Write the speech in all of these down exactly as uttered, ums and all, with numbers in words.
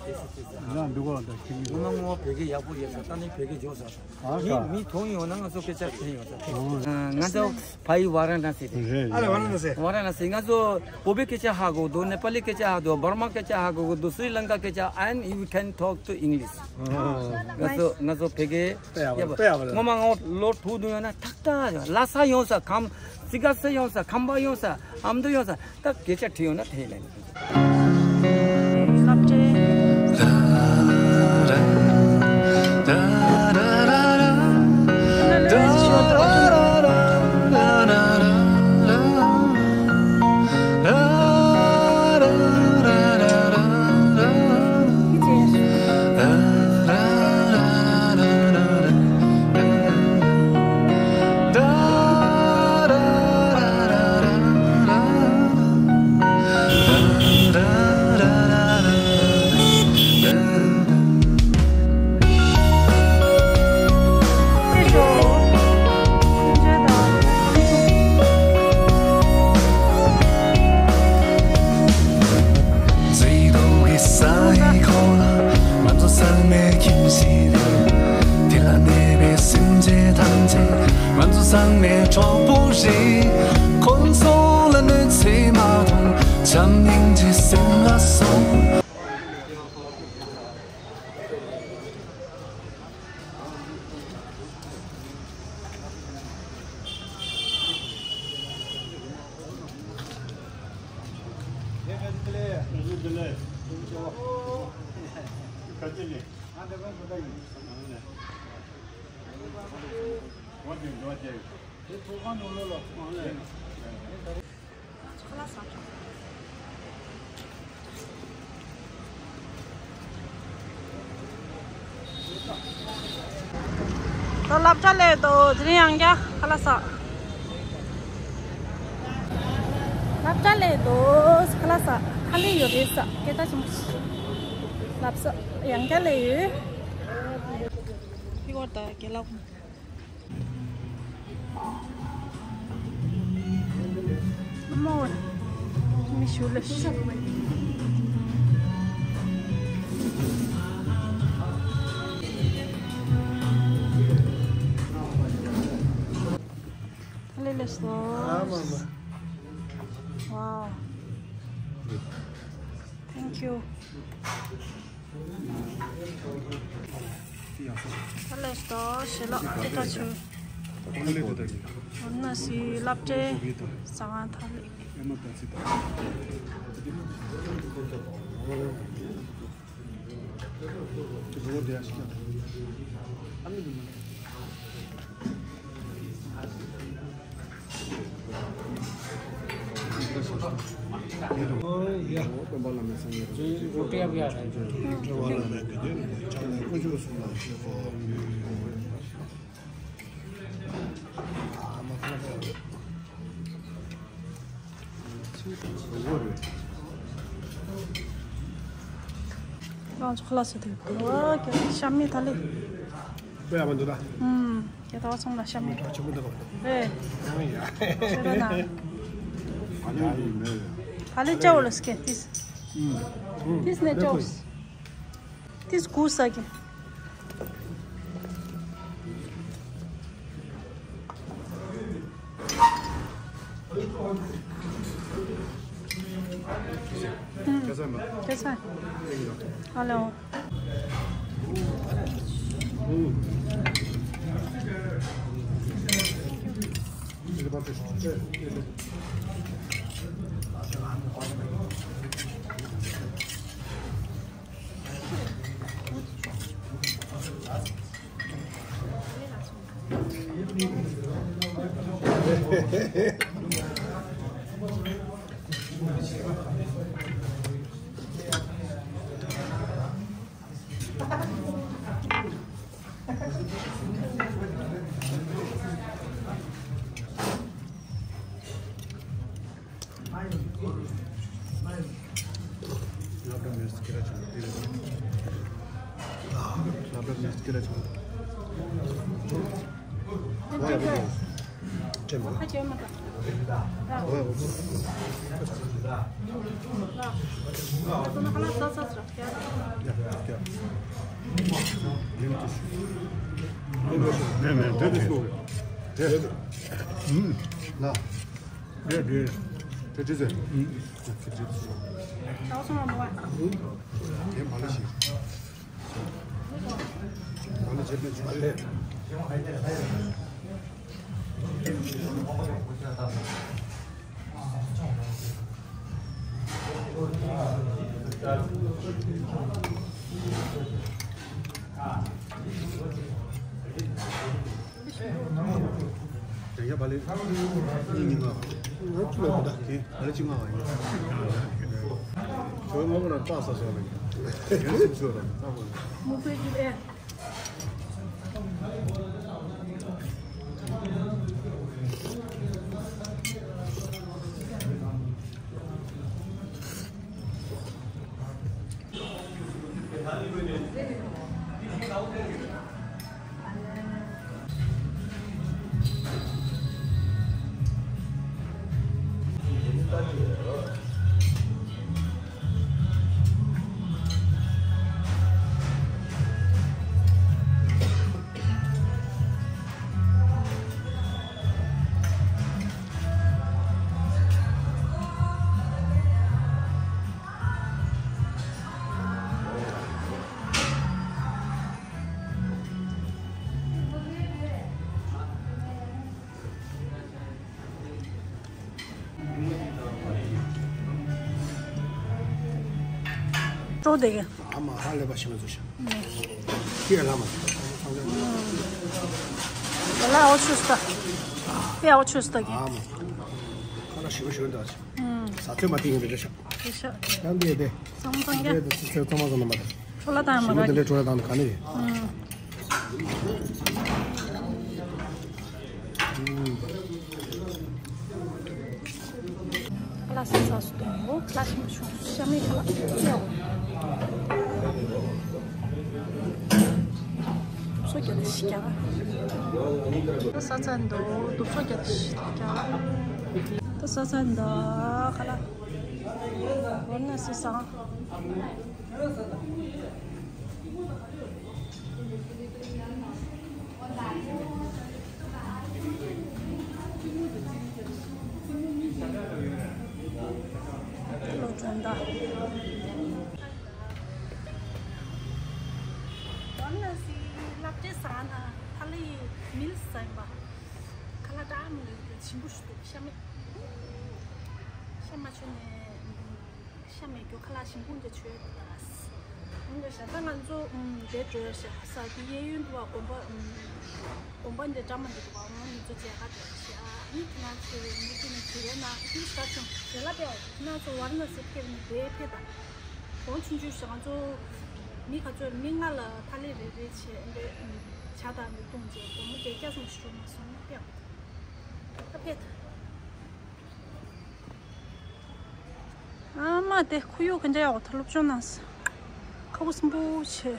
ཡང་འདི་གོ་ད་ཁྱིམ་ངོ་མ་ངོ་བོ་བོད་སྐད་ཡག་པོ་ཡོད་ས། ད་ནི་བོད་སྐད་སྦྱོང་ས། ཨ་མི་ཤ། མི་མཐོང་ཡོང་ན་ང་ཚོ་སྐད་ཆ་ཐོན་ཡོང་ས། ཨ་ང་ཚོ་ཕ་ཡུལ་ཝ་ར་ཎ་སི་དེ། རེད། ཨ་ལེ་ཝ་ར་ཎ་སི། ཝ་ར་ཎ་སི། ང་ཚོ་བོད་པའི་སྐད་ཆ་ཧ་གོ་འདུག་ནེ་པ་ལི་སྐད་ཆ་ཧ་གོ་འདུག་བར་མ་སྐད་ཆ་ཧ་གོ་འདུག་སི་རི་ལང་ཀ་སྐད་ཆ། And you can talk to English. ང་ཚོ་ང་ཚོ་བོད་སྐད་དཔེ་ཡག་པོ་ཡག་པོ། དཔེ་ཡག་པོ་རེད། ངོ་མ་ངོ་ལོ་དྲུག་དུ་ཡོང་ན་ཐག་ཐག་ལྷ་ས་ཡོང་ས། ཁམས་སི་ག་ས་ཡོང་ས། ཁམས་པ་ཡོང་ས། ཨ་མདོ་ཡོང་ས། ད་སྐད་ཆ་དྲིས་ཡོང་ན་དེ་ལན། སློབ་གྲྭའི། ད་སློབ་གྲྭ་སླེབས་འདུག་དེ་རིང་ཡང་བསྐྱར་ཁ་ལག་ཟ། སློབ་གྲྭ་སླེབས་འདུག་ཁ་ལག་ཟ། ཁ་ལག་ཡོད་རེད་ཟ། སྐད་གྲགས་ཆེན་པོ་ཞིག་སློབ་གྲྭ་ཡང་བསྐྱར་སླེབས་ཡོད། ཧི་གོ་ད་དགེ་ལགས། མོ། མི་ཞུ་ལེ་ཤ། ལེ་ལེ་སོ། Wow. Thank you. ད་ལས་ཏོ་ཞེ་ལོ་ཏི་ཏ་ཆུ། འོ་ན་སི་སློབ་གྲྭའི་ཟ་ཁང་ཐ་ལི། ང་ཚོ་ཁ་ལག་ཟ་དུས་ཤ་མེད་ད་ལེ། དཔེ་ཡག་པོ་འདུག་ད། ཨུམ། ཡ་ད་བ་ཚོང་ལ་ཤ་མེད། ཆེན་པོ་འདུག་གམ། ཨེ། ཨང་ཡ། ཤ་ར་ན། ད་ལེ་ཅའོ་ལ་སྐད་ཏིས། ཨུམ། ཏིས་ནས་ཅའོ། ཏིས་གུ་ས་གི། ཨུམ། ཁ་སང་། ཨ་ལེ། དེ་ཡ་བ་ལེ། གཉིས་གཉིས་ལྔ། ཨོ་ཁྱི་ལོ་ད་དེ་བ་ལེ་གཅིག་ལྔ་བ་ཡིན། ཞོ་མང་པོ་ལ་བཏགས་ས་སོགས་ལ་ཡིན། ཡོན་སུམ་ཞོ་ལ་བཏགས་པ། མུ་ཕེ་གི་ཨེ། ཅོག་དེ་གི། ཨ་མ་ཧ་ལས་པ་ཞིག་ལ་འཛུལ་ཤག་ཁྱི་ལ་མ། ལ་ཨོ་ཆུ་སྟ། ཨེ་ཨོ་ཆུ་སྟ་གི། ཨ་མ། ཁ་ལ་ཞིམ་ཞིམ་འདྲ་ཅིག་ས་ཐོན་མ་ཐིག་ཡིན་པའི་རེད་ཤག་དེ་ཤག་ཡང་འདི་དེ། ཚང་མ་ཚང་རྒྱ། འདི་དེ་ཚོ་ཚང་མ་ཚང་མ་མ་རེད། ཁྲོ་ལ་དང་མ་ཞིམ་པོ་དེ་ག་འདྲའི་ཁྲོ་ལ་དང་ག་ནས་རེད། ཁ་ལག་ཟ་ས་སུ་དང་འོ་ཁ་ལག་ཞིམ་པོ་བྱུང་། ཤ་མེད་ཁ་ལག་ཡོ། སོ་རྒྱ་ད་ཤི་རྒྱ། ད་ས་ཚ་འདུག་དུབ་སོ་རྒྱ་ད་ཤི་རྒྱ། ད་ས་ཚ་འདུག་ཁ་ལག་འོ་ན་སི་སང་། ལོ་གྲོན་ད། ཝཱ་ར་ཎ་སི་སློབ་གྲྭའི་ཟ་ན་ཐ་ལི་མིལ་ཟ་ཡིན་པ། ཁ་ལག་འདྲ་མི་འདུག་ཞིམ་པོ་ཞིག་འདུག་ཤ་མེད། ཤ་མ་མཆོད་ནས་ཤ་མེད་རྒྱུ་ཁ་ལག་ཞིམ་པོ་འདི་མཆོད་ད། འདི་ཤ་ད་ང་ཚོ་དེ་འགྲོ་ཤ་ས་དེ་གཡས་གཡོན་དུ་བ་དགོན་པ་དགོན་པ་འདི་འདྲ་མི་འདུག་བ། འོང་ང་ཚོ་མཇལ་ཁ་འདྲ་ཤ་ཨ་ནི་ཁྱེད་རང་ཚོ་མི་དེ་ནས་དེ་རེད་ན་དེ་ལྟར་བྱུང་དེ་ལ་བལྟས་ཁྱེད་རང་ཚོ་ཝཱ་ར་ཎ་སི་ཕེབས་ནས་དེ་ཕེབས་ད། གོང་ཆུང་ཆུང་ཞིག་ང་ཚོ་མི་ག་ཚོད་མི་ལྔ་ལ་ཐ་ལི་རེ་རེ་བྱས་འདི་ཇ་དང་མི་འཐུང་རྗེས་སྒོར་མོ་བརྒྱད་བརྒྱ་ཙམ་ཞིག་རུ་མ་སོང་ན་ཕེབས། ད་ཕེབས། ཨ་མ་དེ་ཁོར་ཡུག་ག་འདྲ་ཡག་པོ་ད་སློབ་སྦྱོང་གནང་ས། ཁ་བོ་སིམ་པོ་བྱས།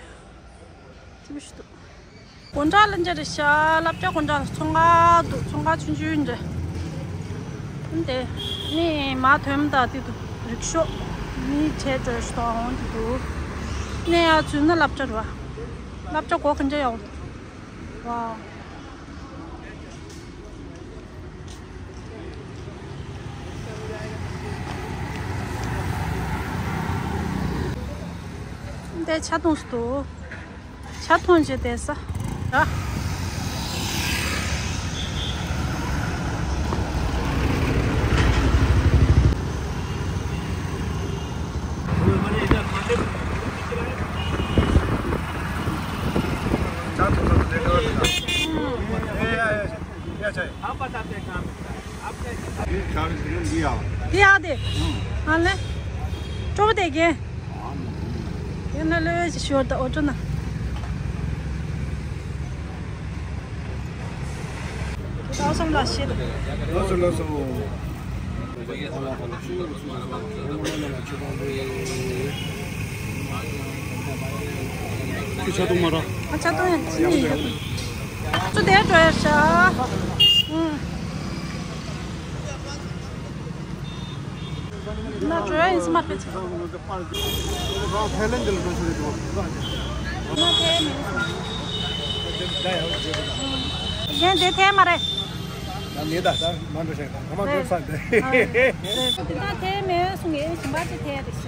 ཅི་མི་ཤི་འདུག་སྒོ་འགྲམ་ལ་འཇར་རེད་ཤག་སློབ་གྲྭ་སྒོ་འགྲམ་ལ་ཚོང་ཁང་འདུག་ཚོང་ཁང་ཆུང་ཆུང་འདྲ། འདི་ནི་མ་ཐོན་ད་དེ་འདུག་རིག་ཤོག་ནི་ཆེ་འགྲོ་ཤི་དང་འོང་དེ་འདུག་གནས་ཡག་ཚུལ་ན་སློབ་གྲྭ་རེད་བ། སློབ་གྲྭ་སྒོ་ག་འདྲ་ཡག་པོ་འདུག་ཝའོ། འདི་ཆ་འཐུང་སུ་འདུག་ཆ་འཐུང་བྱེད་བསྡད་ས་ར། འདི་ཡག་དེ། ཨ་ལེ། སྤྲོ་པོ་དེ་གས། ཡིན་ན་ལོས་ཞོར་དུ་ཨོ་ཏོ་ན། ལགས་སོ་ལགས་སོ། ལགས་སོ་ལགས་སོ། ཁྱི་ཆ་གཏོང་མ་ར། ཨ་ཆ་གཏོང་ཡ་ཅི་ནས་ཡོད། ཚུར་དེར་འགྲོ་ཡ་ཤ། ཨུང་། ན་འགྲོ་ཡ་ཡིན་སི་མ་ཕེ་ཚི། ན་ཐའི་ལེན་ཌི་ལ་འགྲོ་ཤེས་རེད་འདུག་ན་ཐའི་མིན། རྒན་དེ་ཐའི་མ་རེད། ད་ངས་ད་ད་མ་འགྲོ་ཤེས་ད་ང་མ་འགྲོ་ཚར་ཏེ། དེ་ན་ཐའི་མེད་གསུང་ངས་ཞིམ་པ་ཅིག་ཐའི་རེད་ཤག་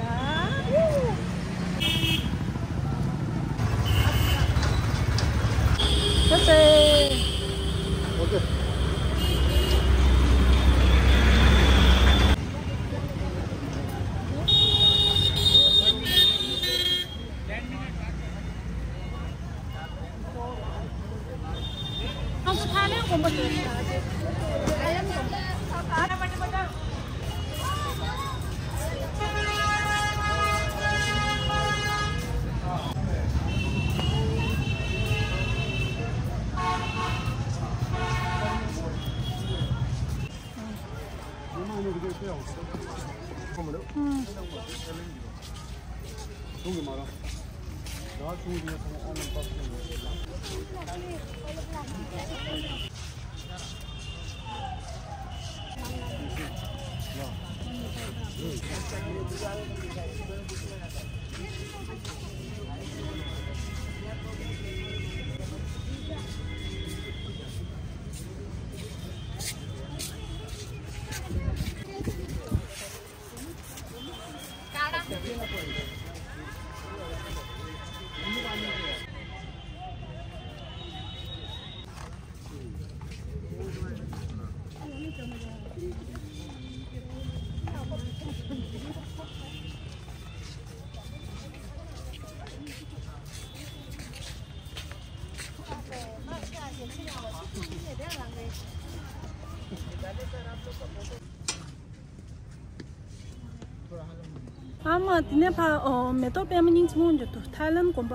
ཨ་མ་དེ་ནས་ཕ་ཨོ་མེ་ཏོག་པད་མ་སྙིང་རྗེ་མོ་འདུག་ཐའི་ལན་དགོན་པ་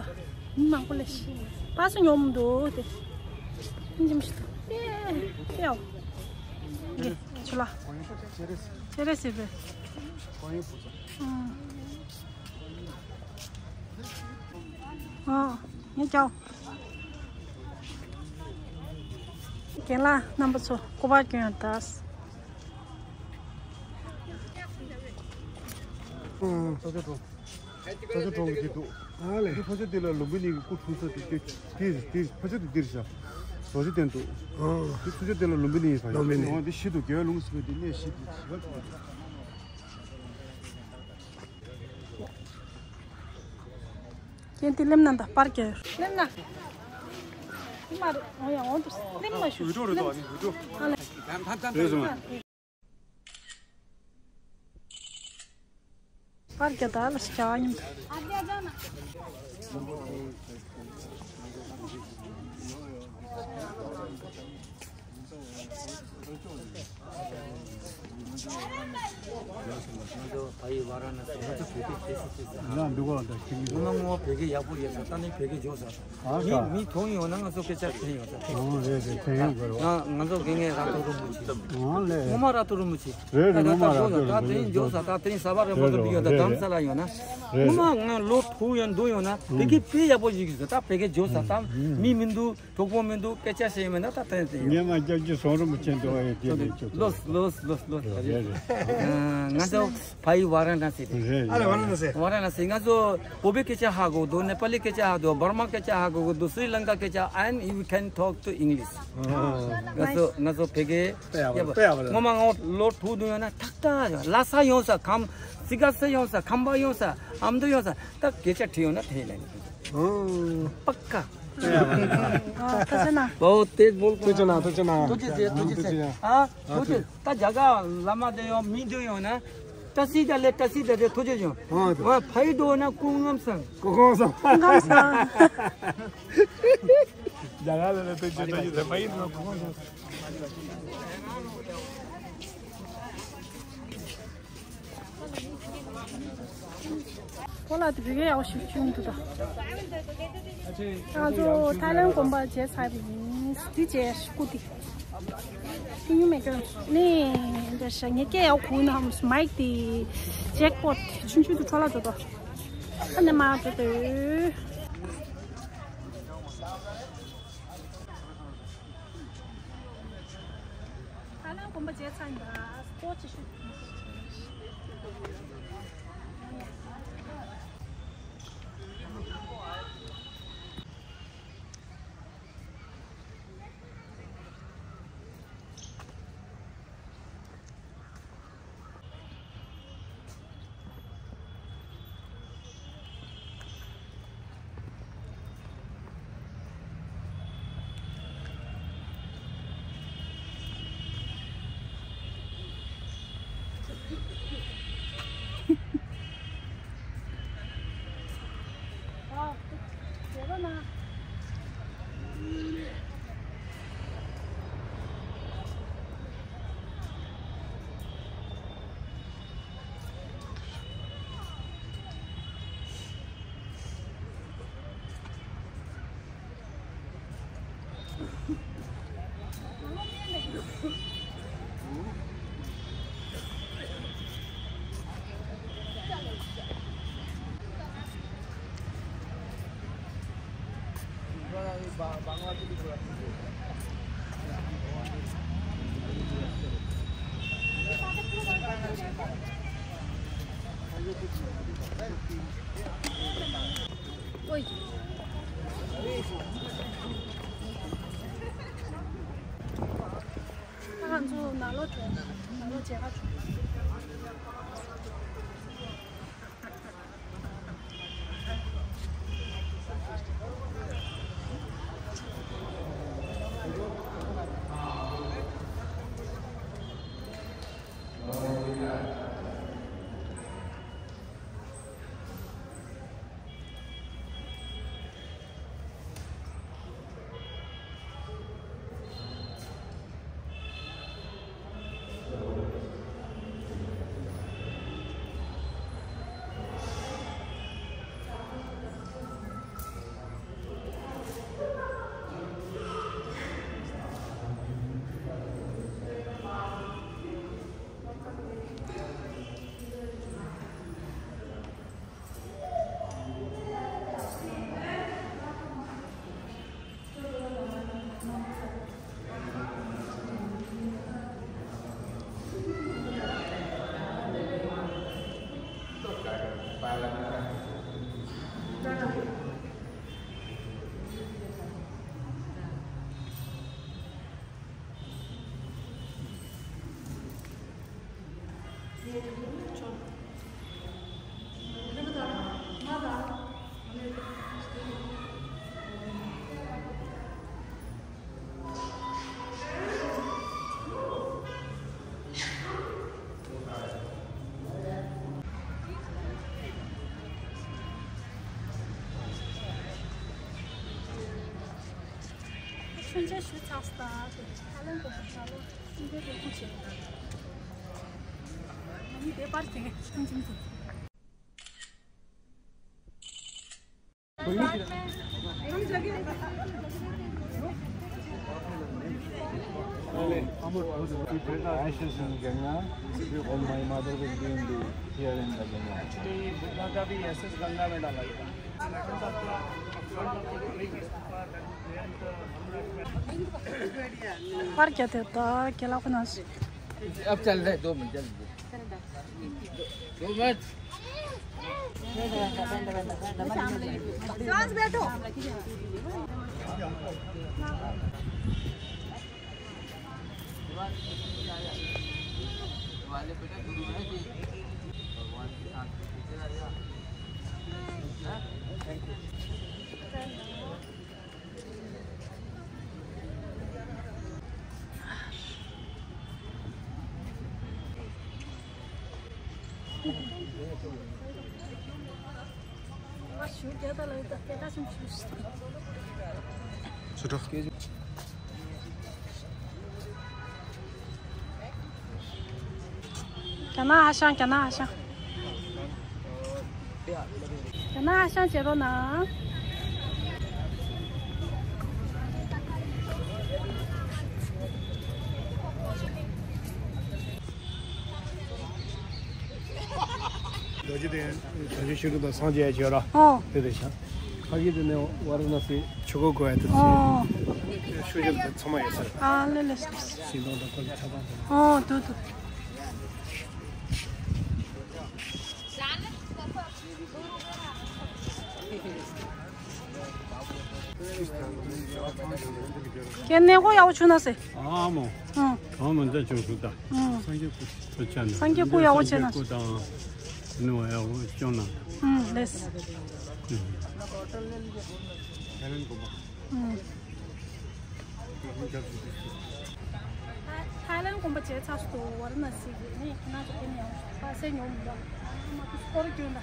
མི་མང་པོ་ལས་ཤི་པ་སུ་ཉོམ་འདུག་དེ་སྙིང་རྗེ་མོ་ཞིག་འདུག་ཨེ་ཨེ་ཨོ་གེ་ཆུ་ལ་ཅེ་རེ་སི་རེ། ཨ་ངས་ཀྱང་རྒན་ལགས་རྣམ་པ་ཚོ་སྐུ་པར་སྐྱོན་ཡང་དག་ཨ་ཚོ་ཚོ་གྲོང་གི་འདུག་ཨ་ལེ། འདི་ཕ་ཆུ་འདི་ལ་ལུམ་བི་ནི་གི་སྐུ་འཁྲུངས་ས་དེ་དེ་དེ་དེ་ཕ་ཆུ་དེ་འདིར་བཞག་རྡོ་རྗེ་གདན་འདུག་ཨ་འདི་ཕ་ཆུ་འདི་ལ་ལུམ་བི་ནི་ཡིན་ས་ལུམ་བི་ནི་ཡིན། འོ་འདི་ཤི་འདུག་རྒྱལ་བ་ལུང་ཟེར་བའི་འདི་གནས་ཤི་འདི་ཞི་བ་འདུག་ཀྱེ་འདི་ལེམ་ན་ད་པར་ཀྱེ་ལེམ་ན། ཨི་མ་རེད། འོ་ཡ་འོ་འདུག་ལེམ་མ་ཞུ་ལེམ། ཨ་ལེ། རེད་སོང་། པར་རྒྱ་དར་ལ་བྱ་བ་མཉམ་དུ། ང་ཚོ་བོད་སྐད་བཤད་སྲིད་ཟེར། ང་འདི་གོ་ད་ཁྱིམ་མི། ངོ་མ་ངོ་བོ་བོད་སྐད་ཡག་པོ་ཡོད་ས། ད་ནི་བོད་སྐད་འཇོག་ས། ཨ་མི་ད་མི་མཐོང་ཡོང་ན་ང་ཚོ་སྐད་ཆ་ཐོན་ཡོང་ས། ཨོ་རེད་རེད། ཐོན་ཡོང་དགོས་རེད་བ། ང་ང་ཚོ་དགེ་རྒན་ར་ཏོ་རུ་མུ་ཆི། ཨོ་ལེ། ངོ་མ་ར་ཏོ་རུ་མུ་ཆི། རེད་རེད། ངོ་མ་ར་ཏོ་རུ་མུ་ཆི། ད་དེ་འཇོག་ས། ད་དེ་ས་བ་རེ་མོ་ཏོ་བི་ཡོད། ད་རྡ་རམ་ས་ལ་ཡོད་ན། རེད་རེད། ངོ་མ་ང་ལོ་དྲུག་ཡོད་འདུག་ཡོང་ན་བོད་སྐད་དཔེ་ཡག་པོ་ཞིག་ཡོད་ས། ད་བོད་སྐད་འཇོག་ས། ད་མི་མི་འདུག་གྲོགས་པོ་མི་འདུག་སྐད་ཆ་བཤད་ཡོད་མེད་ན་ད་ཐོན་ཏེ་ཡོད། ངས་མ་སྐྱབས་ཀྱི་སོང་རུ་མུ་ཆེན་འདུག་ཨེ་དེ་རེད་ཅོ། ལོས་ལོས་ལོས་ལོས། རེད་རེད། ང་ཚོ། ཕ་ཡི་ཝ་ར་ཎ་སི་རེད། ཨ་ལེ་ཝ་ར་ཎ་སི། ཝ་ར་ཎ་སི། ང་ཚོ་བོད་པའི་སྐད་ཆ་ཧ་གོ་འདུག་ནེ་པ་ལི་སྐད་ཆ་ཧ་གོ་འདུག་བར་མ་སྐད་ཆ་ཧ་གོ་འདུག་སི་རི་ལང་ཀ་སྐད་ཆ། And you can talk to English. ང་ཚོ་ང་ཚོ་བོད་སྐད་དཔེ་ཡག་པོ་རེད། དཔེ་ཡག་པོ་རེད། ངོ་མ་ངོ་ལོ་དྲུག་འདུག་ཡོང་ན་ཐག་ཐག་ལྷ་ས་ཡོང་ས། ཁམས་སི་ག་ས་ཡོང་ས། ཁམས་པ་ཡོང་ས། ཨ་མདོ་ཡོང་ས། ད་སྐད་ཆ་དྲིས་ཡོང་ན་དེ་ལན། ཨོ། པ་ཀ། དཔེ་ཡག་པོ་རེད། ཨ་ཐུགས་རྗེ་གནང་། བའོ་དེ་བོལ་ཐུགས་རྗེ་གནང་། ཐུགས་རྗེ་གནང་། ཐུགས་རྗེ་ཆེ། ཐུགས་རྗེ་ཆེ། ཨ་ཐུགས་རྗེ། ད་རྒྱ་གར་བླ་མ་དེ་ཡང་མི་འདུག་ཡོང་ན། བཀྲ་ཤིས་བདེ་ལེགས། བཀྲ་ཤིས་བདེ་ལེགས། ཐུགས་རྗེ་ཆེ། ཨ་ཐུགས། ང་ཕ་ཡུལ་དུ་ན་སྐུ་ཁམས་བཟང་། སྐུ་ཁམས་བཟང་། སྐུ་ཁམས་བཟང་། རྒྱ་གར་ལ་ཐུགས་རྗེ་ཆེ། ཕ་ཡུལ་དུ་ན་སྐུ་ཁམས་བཟང་། ཁོ་ལ་དེ་བོད་སྐད་ཡག་པོ་ཞིག་བྱུང་འདུག་ད། ང་ཚོ་ཐའི་ལན་དགོན་པ་མཇལ་ཚར་བ་ཡིན། འདི་མཇལ་སྐུ་དེ། ཤེས་ཡོན་མེད་ཀྱང་ནི་འདྲ་ཤག་ངས་སྐད་ཡག་གོ་ནམ་མའིག་དེ་ཇེག་པོ་ཆུང་ཆུང་དུ་འཕྲོ་བརླག་འགྲོ་དོ། ཨ་ནི་མ་འགྲོ་དོ། ཐའི་ལན་དགོན་པ་མཇལ་ཚར་ཡིན་པ། སྤོ་ཆེ་ཤོས། ད་ང་ཚོ་ནང་ལོགས་འགྲོ། ནང་ལོགས་མཇལ་ཁ་འགྲོ། མཆོད་མཇལ་ཞུས་ཚར་སོང་། ད་ཧ་ལམ་གོ་ས་ལོ་སྲིན་པོའི་རེ་སྐུལ་བྱེད་ཡོད། ང་གཉིས་དེ་པར་བྱེད་མཁན་ཆུང་ཆུང་ཚོ། Ashes in Ganga, on my mother will be in the, here in the Ganga. तो ये बुद्धा का भी एसेस गंगा में डाला गया। पर क्या थे तो केला को नाश। अब चल रहे, दो मिनट, जल्दी। दो मिनट। सांस बैठो। वाले बेटा गुरु है जी, भगवान के साथ पीछे आ जा। རྒྱ་ནག་ཧ་ཤང་། རྒྱ་ནག་ཧ་ཤང་། རྒྱ་ནག་ཧ་ཤང་བྱེད་རོགས་གནང་། རྡོ་རྗེ་གདན་བྱང་ཆུབ་ཤིང་དྲུང་དང་སངས་རྒྱས་བྱོས་ར། ཨོ། དེ་རེད་ཤག་ཁ་ཤས་དེ་ནས་ཝཱ་ར་ཎ་སི་ཆོས་འཁོར་དགོན་ཡ་དེ་ཨོ། ཤུལ་བཞག་དེ་ཚང་མ་ཡོད་ས་རེད། ཨ་ལེ་ལེ། ཤིང་སྡོང་དང་ཁོར་ཡུག་ཆགས་སྡང་དང་། ཨོ་དུ་དུ། ཁྱེད་ནས་གོ་ཡག་པོ་བྱུང་ན་ཟེར། ཨ་མོ། ཨང་། ཨ་མོ་འདི་བྱུང་སོང་ད། ཨང་། སངས་རྒྱས་སྐུ་ཡག་པོ་བྱས་ན། སངས་རྒྱས་སྐུ་ཡག་པོ་བྱས་ན། སངས་རྒྱས་སྐུ་དང་ནི་བ་ཡག་པོ་བྱུང་ན། ཨང་ལེས། ཨང་། ཨ་ལན་དགོན་པ་མཇལ་ཚར་སོང་། ཝཱ་ར་ཎ་སི་གི་ནི་ཁྱེད་རང་ཚོ་དེ་ནས་ཡང་པ་སེ་ཉོ་མི་འདུག་ཨ་མ་ཀུ་སྐོར་སྐྱོན་ད་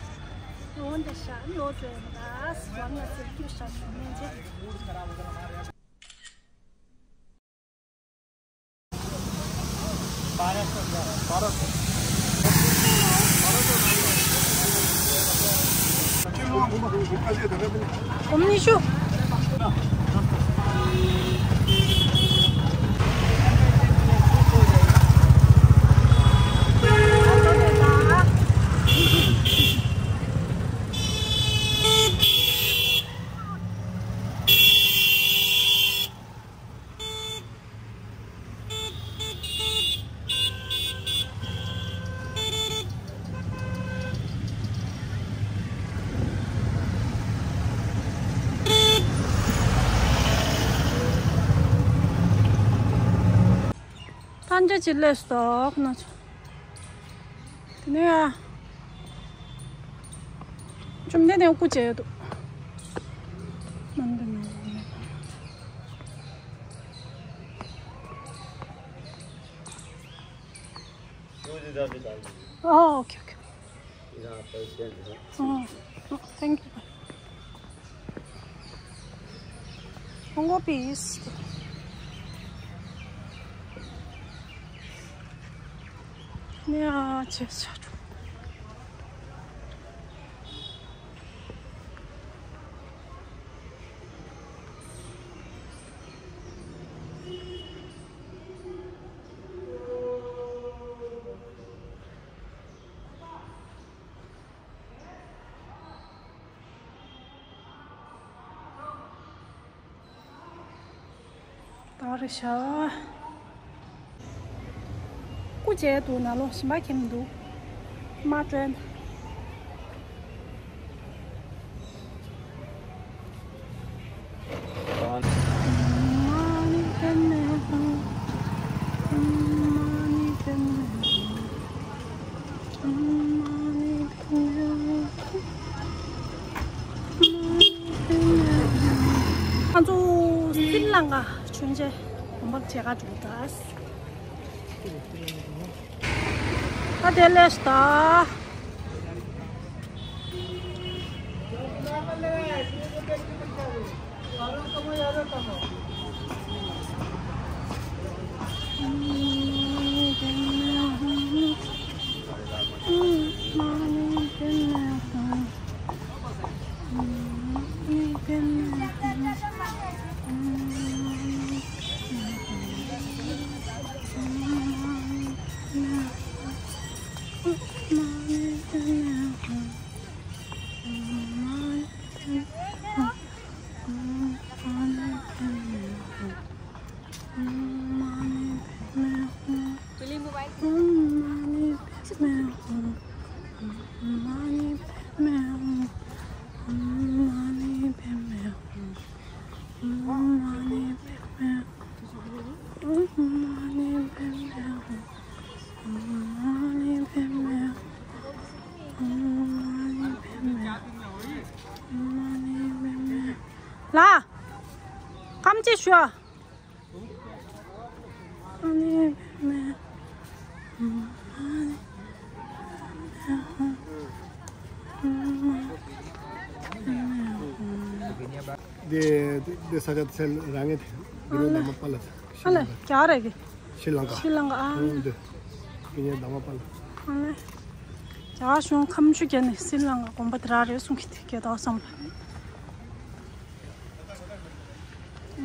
ཡོང་དེ་ཤ་ཉོ་བྱོས་ད་ཝཱ་ར་ཎ་སི་སྐྱིད་ཤ་ཞུ་མེད་ཅེ། སྒོར་མོ་ཉི་ཤུ། ཐང་ཆ་ཅི་ལས་སོགས་ན་ཆོ། དེ་ནས་ཡ། བཅོམ་ལྡན་འདས་སྐུ་མཇལ་ཡོད་འདུག་མ་འདུག་ན། ཨོ། ཨོ་ཁེ་ཨོ་ཁེ། ཨོ། ཨོ། Thank you. Congo peace. ནེ་ཨ་ཅེ་ཆ་ཏུ། ད་རེ་ཤ། སྐུ་མཇལ་འདུག་ན་ལོ་ཞིམ་པ་ཁྱིམ་འདུག་མ་སྤྲོད། ང་ཚོ་སི་རི་ལང་ཀ་མཆོད་མཇལ་དགོན་པར་མཇལ་ཁ་འགྲོ་གི་འདུག་ཨ་དེ་ལས་ད། ལ། ཁམས་ཅི་ཞུ། དེ་དེ་ས་ཆ་ཚལ་རང་ངེས་དེ་ནས་མ་པ་ལ། ཨ་ལ་རྒྱ་རེད་གི། ཤྲི་ལང་ཀ། ཤྲི་ལང་ཀ་ཨ། ཨང་དེ། ཀི་ཉེ་དཱ་མ་པ་ལ། ཨ་ལེ། རྒྱ་གཞུང་ཁ་མཆུ་རྒྱ་ནི་ཤྲི་ལང་ཀ་དགོན་པ་དེ་ར་རེད་གསུང་གི་དེ་སྐད་དོག་བསམ་ལ།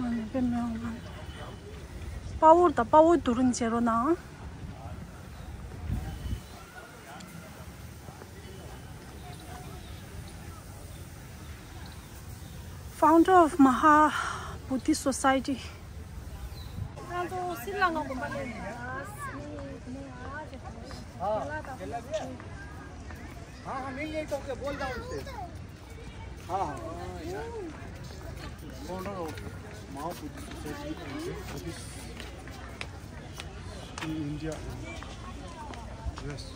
ཨ་ནི་དཔེ་མི་འོང་ང་། དཔའ་བོ་དང་དཔའ་བོའི་དུ་རུ་མཇལ་རོགས་གནང་། Founder of Maha Bodhi Society. ང་ཚོ་ཤྲི་ལང་ཀ་དགོན་པ་ལ་ཡིན། हाँ हाँ, मैं यही तो बोल रहा हूँ उससे। हाँ हाँ। Founder of Maha Bodhi Society, Buddhist in India and West.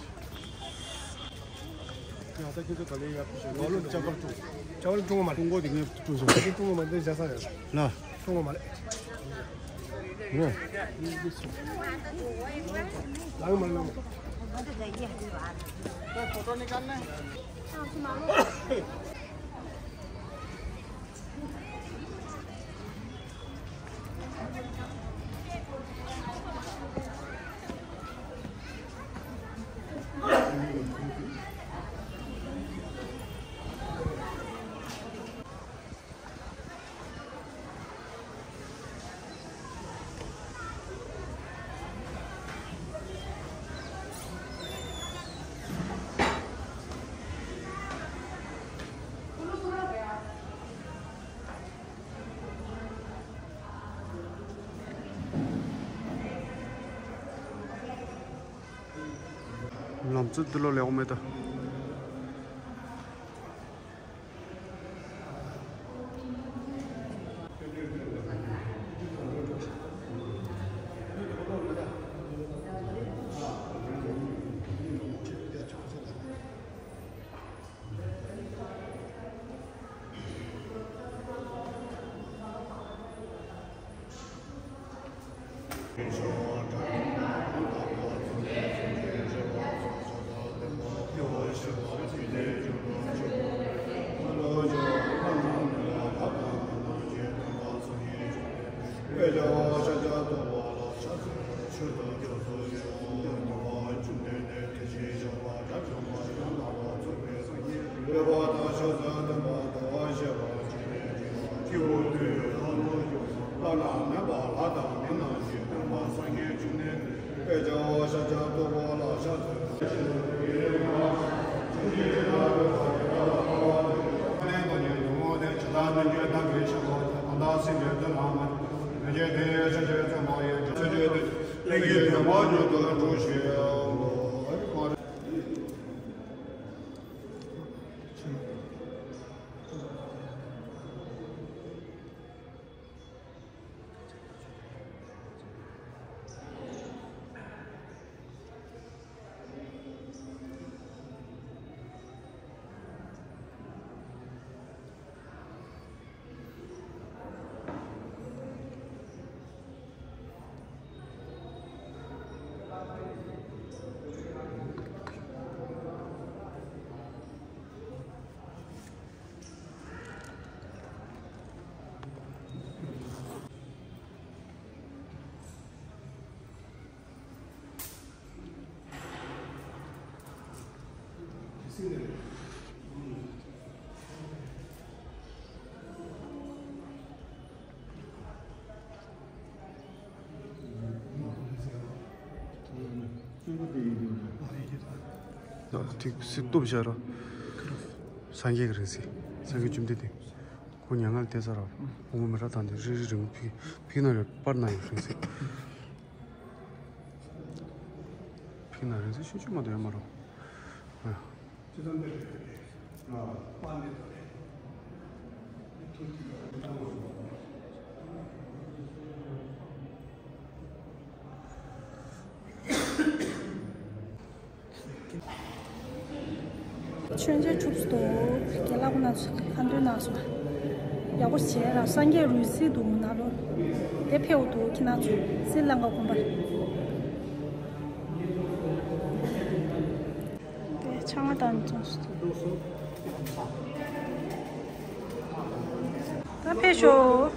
ཡང་ད་ཁྱེད་ཚོ་ག་ལེ་ཡར་ཕུལ་ཤོག་ནོར་ལུག་ཅ་པར་ཀྲུང་། ཅ་པར་ཀྲུང་མ་རེད། ཀྲུང་གོ་དེ་ངས་ཀྲུང་སོང་། ཀྲུང་གོ་མ་རེད། འདི་བཞག་ས་རེད། ལ། ཀྲུང་གོ་མ་རེད། फोटो निकालना है। ལམ་ཚུལ་འདི་ལོ་ལེགས་མེད་ད། ཐིག་སི་སྟོབས་བཞག་རོགས། སངས་རྒྱས་ཀྱི་རིང་བསྲེལ། སངས་རྒྱས་བཅོམ་ལྡན་འདས། ཁོ་མྱ་ངན་ལས་འདས་ཚར་རོ། དབུ་མ་མི་རབས་དང་དེ་རི་རི་རིང་ཕིག་ཕིག་ན་རེ་པར་ན་ཡོད་རིང་བསྲེལ། ཕིག་ན་རིང་བསྲེལ་ཤུ་ཆུ་མ་དོ་ཡོད་མ་རོ། མཆོད་མཇལ་གྲུབ་སོང་། རྒན་ལགས་ཁོང་རྣམ་ཚོ་ཁ་འདོན་གནང་སོང་། ཡག་པོ་བྱས་ར། སངས་རྒྱས་རིང་བསྲེལ་འདུག་ནང་ལོགས། དེ་ཕེབས་འདུག་ཁྱེད་རྣམ་ཚོ་སྲིད་ལང་ཀ་དགོན་པར། དེ་ཆང་མ་དང་བཙོང་སོང་། ད་ཕེབས་ཤོག་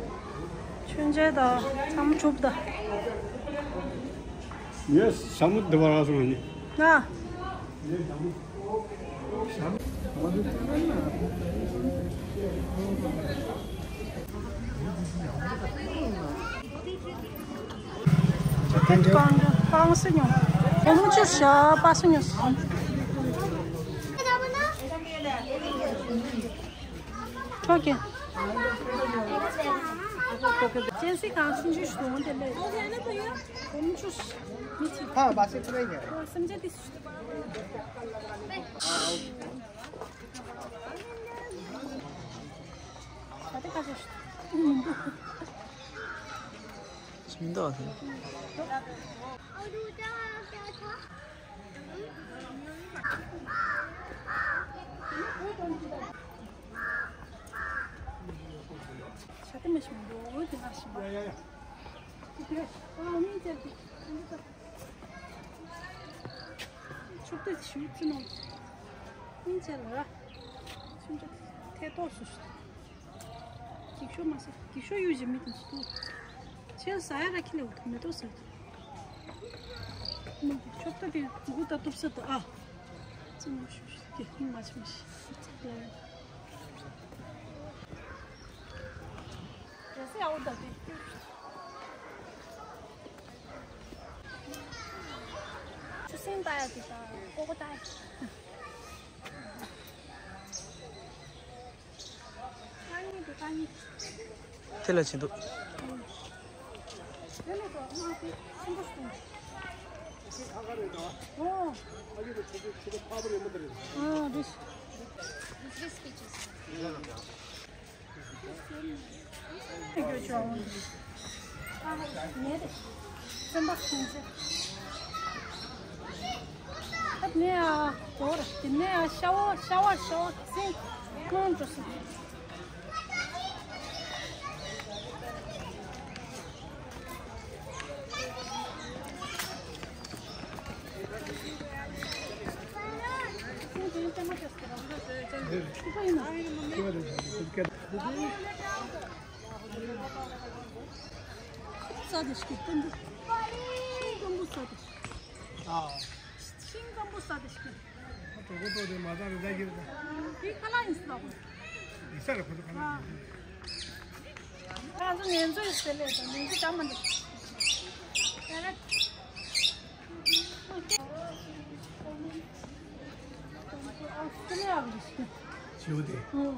མཆོད་མཇལ་དང་ཚང་མ་གྲུབ་ད། ངས་ཞྭ་མོ་འདི་བ་རག་སོང་ནི། ང་། ཁང་ཁང་སུ་ཉོ། སྒོར་མོ་བཅུ་བཞག་པ་སུ་ཉོ། ཁྲོ་གི་ཅན་སི་གང་སུ་འཇུ་ཞུ་འོང་དེ་ལས། སྒོར་མོ་བཅུ། མི་ཆི། ཁ་བ་སེ་ཁ་བའི་ཉེ། སེམས་ཅན་ཏི་སུ། ད་དེ་ཁ་ཆེ་ཞུ། མི་འདུག་ཟེར། ཆ་དེ་མི་ཤེས་མི་འདུག་འོ་དེ་མ་ཤེས་པ། ཨ་མིན་ཅལ་ཏེ། ཆུ་ཏོག་ཞུ་ཙི་ནོ། མིན་ཅལ་ལ། ཆུ་ཏོག་ཐེ་ཏོག་སུ་ཞུ། འགྱིག་ཤོག་མ་ཟ། འགྱིག་ཤོག་གཡུག་བཞིན་མི་དང་ཞུ། ཆེར་ཟ་ཡ་ར་ཁྱི་ལེ་འུ་ཐུ་མེ་ཏོག་ཟ། མ་ཆུ་ཏོག་དེ་མགུ་ད་གཏུབ་ས་ད་ཨ། ཙི་ནོ་ཞུ་ཞུ། འགྱིག་ཤོག་མ་ཆི་མ་ཤི། རེ་སེ་ཨའོ་ད་དེ། ཆུ་སྲིན་ལྟ་ཡ་དེ་ད་ཀོ་ཀོ་ལྟ་ཡ། ཁ་ཉིན་དེ་ཁ་ཉིན། དེ་ལ་ཕྱིན་འདུག་དེ་ལ་ད་ང་དེ་སྲིན་པོ་སྲིན། ཨོ། ཨ་རེ། ས་དེ་ཤིག་སྐམ་པོ། ཤིང་སྐམ་པོ་ས་དེ། ཨ། ཤིང་སྐམ་པོ་ས་དེ་ཤིག་གྲོགས་པོ་ཏོ་དེ་མ་བཏང་རེ་ད་ཀྱི་རེད། དེ་ཁ་ལག་ཡིན་ཟེར་ལ། དེ་ས་རེད་ཁོ་ཚོ་ཁ་ལག་ཡིན། ང་ཚོ་ངན་ཚོ་ཡིན་ཟེར་ལས་དང་ངན་ཚོ་ཅང་མ་འདུག་ཡ་རེད། ཨོ་སི་ཀྲི་ལི་ཡ་གི་ཤིང་། བྱིའུ་དེ། ཨོ།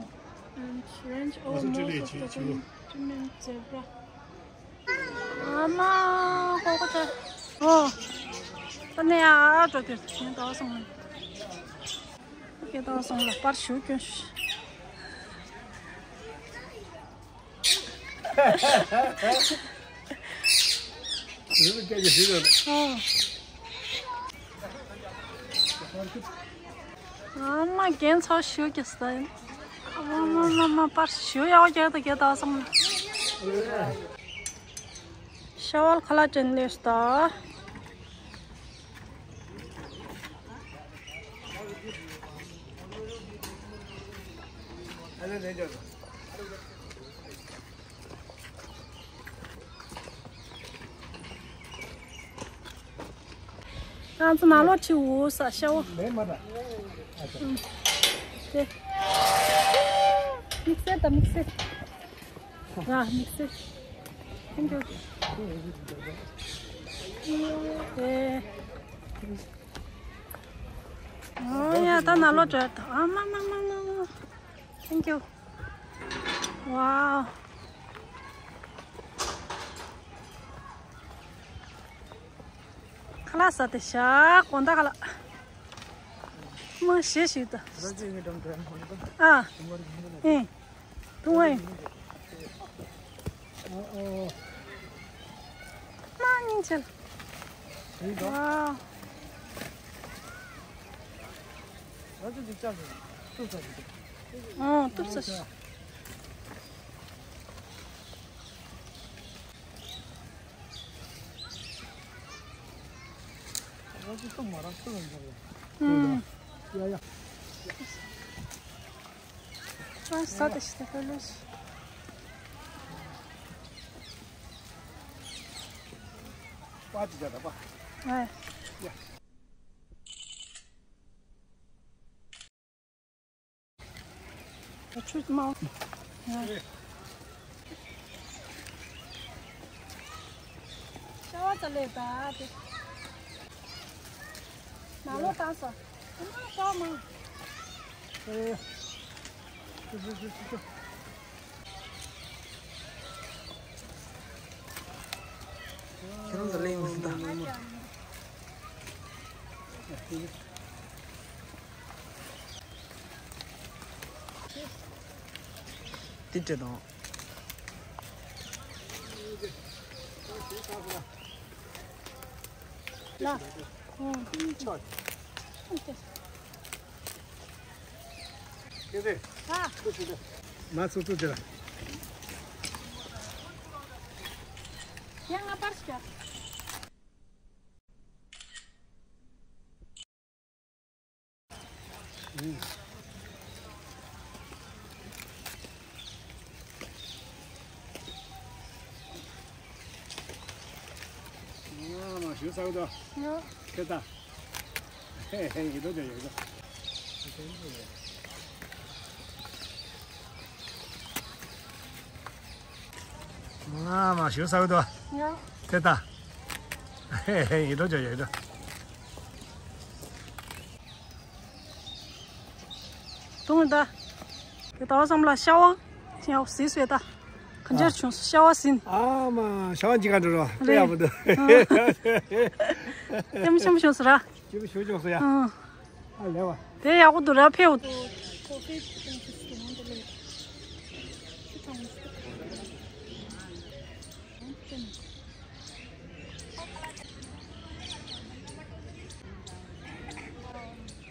And range of most of the common zebra. ཨ་མ། ཀོ་ཀོ་ཆ། ཨོ། ད་ནས་ཨ་ཨ་འགྲོ་དེ་ངས་ཏོག་སོང་། ངས་ཏོག་སོང་ལ་པར་ཞུ་སྐྱོན་ཞུ། ཨོ། ཨ་མ་རྒན་ཚོ་ཞུ་གི་ས་ཡིན། ཨ་མ་མ་མ་པར་ཞུ་ཡག་རྒྱག་ཏུ་རྒྱག་ཏུ་སོང་། ཤ་བལ་ཁ་ལག་དྲན་ལས་སུ་ད། ང་ཚོ་ནང་ལོགས་ཁྲིད་འོ་ས་ཤ་བོ། ལས་མ་ད། དེ། དམིགས་བསལ་དང་དམིགས་བསལ། ར་དམིགས་བསལ། Thank you. དེ། ཨོ་ཡ་ད་ནང་ལོགས་འགྲོ་ད། ཨ་མ་མ་མ་མ་མ། Thank you. Wow. ཁ་ལག་ཟ་དེ་ཤ་དགོང་དག་ཁ་ལག་མ་ཞེ་ཞིག་ད། ཨ། ཨེ། ཐུང་ཨེ། མ་སྙིང་རྗེ་ལ། ཨ། ཨ། གཏུབ་ས་ཞིག་ཨུམ། ཡ་ཡ། ཨ་ས་དེ་ཤི་ད་ལོས། པ་ཅི་ཅ་ད་པ། ཨེ། ཡ། ཆུ་མང་། ཤ་བ་ཙ་ལས་ད་དེ། ནང་ལོགས་བཏང་སོང་། ཨ་མ་ཤ་བ་མང་། ཨེ། ཆུ་ཆུ་ཆུ་ཆུ་ཆུ། ཁྱེད་རང་ཚོ་གླེང་མི་སྲིད་ད། ཏི་ཏྲེ་དང་། ལ། ཨོ། ཏི་ཏྲེ། ཏི་ཏྲེ། ཏི་ཏྲེ། ཧ། མ་སུ་སུ་ཏི་ལ། ཡང་ང་པར་ཞིག་རྒྱག་ང་མ་ཞུ་ས་གི་དོ། ཡོ། ཁེ་ད། ཧེ་ཧེ་ཡི་དོ་དེ་ཡི་དོ། ང་མ་ཞུ་ས་གི་དོ། ཡོ། ཁེ་ད། ཧེ་ཧེ་ཡི་དོ་དེ་ཡི་དོ། དུང་ད། དེ་ལྟ་བ་བསམ་ལ་ཤ་བ། ཤ་བ་ཟིན་སོས་ད། ག་འཇར་བྱུང་སོ་ཤ་བ་ཟིན། ཨ་མ་ཤ་བ་ཅི་ག་འགྲོ་རོ་དཔེ་ཡག་པོ་འདུག་ཨ། ལྟད་མོ་ཆེན་པོ་བྱུང་སོ་ར། སྐྱིད་པོ་ཞུ་བྱུང་སོ་ཡ། ཨ། ཨ་ལེ་བ། དེ་ཡག་པོ་འདུག་ར་ཕེའུ། གཅན་གཟན་དང་ཆུང་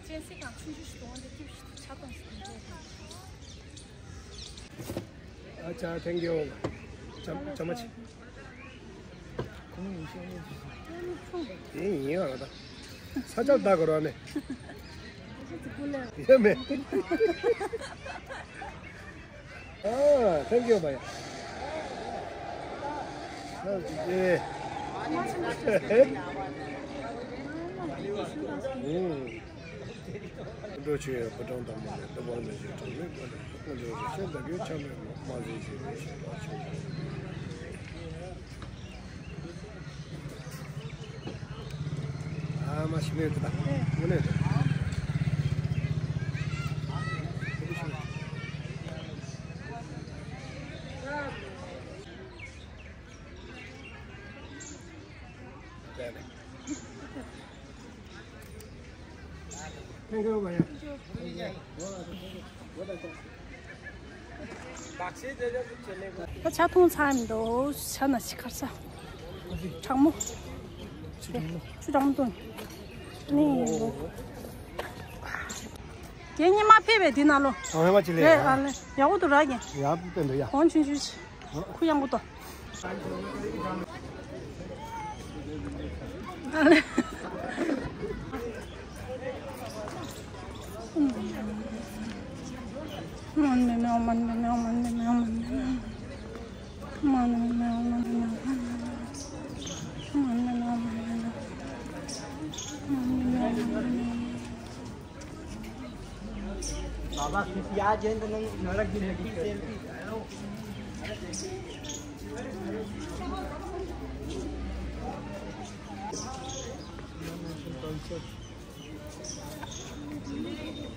ཆུང་ཞིག་འདུག་འདི་སྐྱིད་པོ་ཞིག་འདུག་ཆ་ཚང་ཞིག་འདུག་ཨ་ཅག thank you། ཅམ་ཅམ་མ་ཆེ། དེ་ཡིན་ཡང་ད། ས་ཆ་ད་གོ་ར་ནས། ཡ་མེད། ཨ། thank you བ་ཡ། ཨེ། འགྲོ་ཆེ་བའི་ཕོ་བྲང་དང་མ་ལས་ལྟ་བ་མི་བཞིན་གྲོང་མི་དགོན་དུ་འགྲོ་རེ་ཤོད་ལ་གྱོད་ཆ་མེད་མ་མ་ཟིན་ཟིན་རེ་ཤོད་པ་ཆོས། ཨ་མ་ཤི་མེད་ཀི་ད། དངོས་གནས་ད། Thank you བ་ཡ། ད་ཆ་འཐུང་ཚར་མི་འདུག་ཆ་ན་ཤི་ཁར་ས། གྲང་མོ། ཆུ་གྲང་མོ། ཆུ་གྲང་མོ་འཐུང་། ནི། རྒན་ཉི་མ་ཕེབས་པས་འདི་ན་ལོ། ཨ་ཧེ་མ་ཅི་ལེ། རེད་ཨ་ལེ། ཡག་པོ་འདུག་ར་རྒན། ཡག་པོ་དཔེ་འདུག་ཡ། གོང་ཆུང་ཆུང་ཆེ། ཁུ་ཡང་པོ་ཏོ།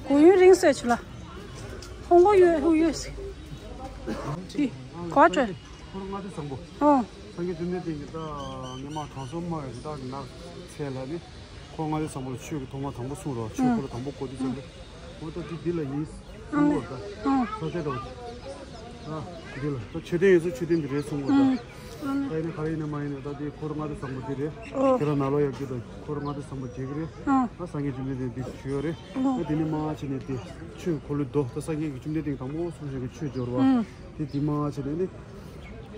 གོ་ཡུན་རིང་སོད་ཆུ་ལ། ཧོང་གོ་ཡོད་ཧུ་ཡོད་སི། གོ་ཅོ། འཁོར་ལྔ་སྡེ་བཟང་པོ། ཨོ། སངས་རྒྱས་བཅོམ་ལྡན་འདས་ཀྱིས་ད་ཉི་མ་གྲངས་སུ་མ་ཡོད་ཀྱི་ད་ནག་ཚལ་ལ་ནི། འཁོར་ལྔ་སྡེ་བཟང་པོ་ལ་ཆོས་ཀྱི་ཐོག་མ་དང་པོ་གསུངས་རོགས། ཆོས་འཁོར་ལ་དང་པོ་གོ་དུས་ཙམ་པས། འོ་ད་འདི་འདི་ལ་ཡིན་གསུང་གོ་ད། ཨ་ལེ། ཨ། ས་ཆ་དང་། ཨ། འདི་ལ་ད་མཆོད་རྟེན་ཡིན་ཚུལ་མཆོད་རྟེན་འདི་རེད་གསུང་གོ་ད། ཨ་ལེ། ད་ཡིན་ན་ག་རེ་ཡིན་ན་མ་ཡིན་ན་ད་འདི་འཁོར་ལྔ་སྡེ་བཟང་པོ་འདི་རེད། ཨོ། ཁྱེད་རང་ནང་ལོགས་ཡར་རྒྱུགས་དང་འཁོར་ལྔ་སྡེ་བཟང་པོ་མཇལ་གི་རེད། ཨ། ད་སངས་རྒྱས་བཅོམ་ལྡན་འདས་འདི་ཞུ་ཡོད་རེད། ཨོ། ད་འདི་ནས་མར་ཕྱིན་ནས་འདི་ཆོས་འཁོར་ལོའི་མདོ་ད་སངས་རྒྱས་ཀྱིས་བཅོམ་ལྡན་འདས་དང་པོ་གསུངས་བཞག་གི་ཆོས་སྦྱོར་བ། ཨ། དེ་འདི་མར་ཕྱིན་ནས་ནི།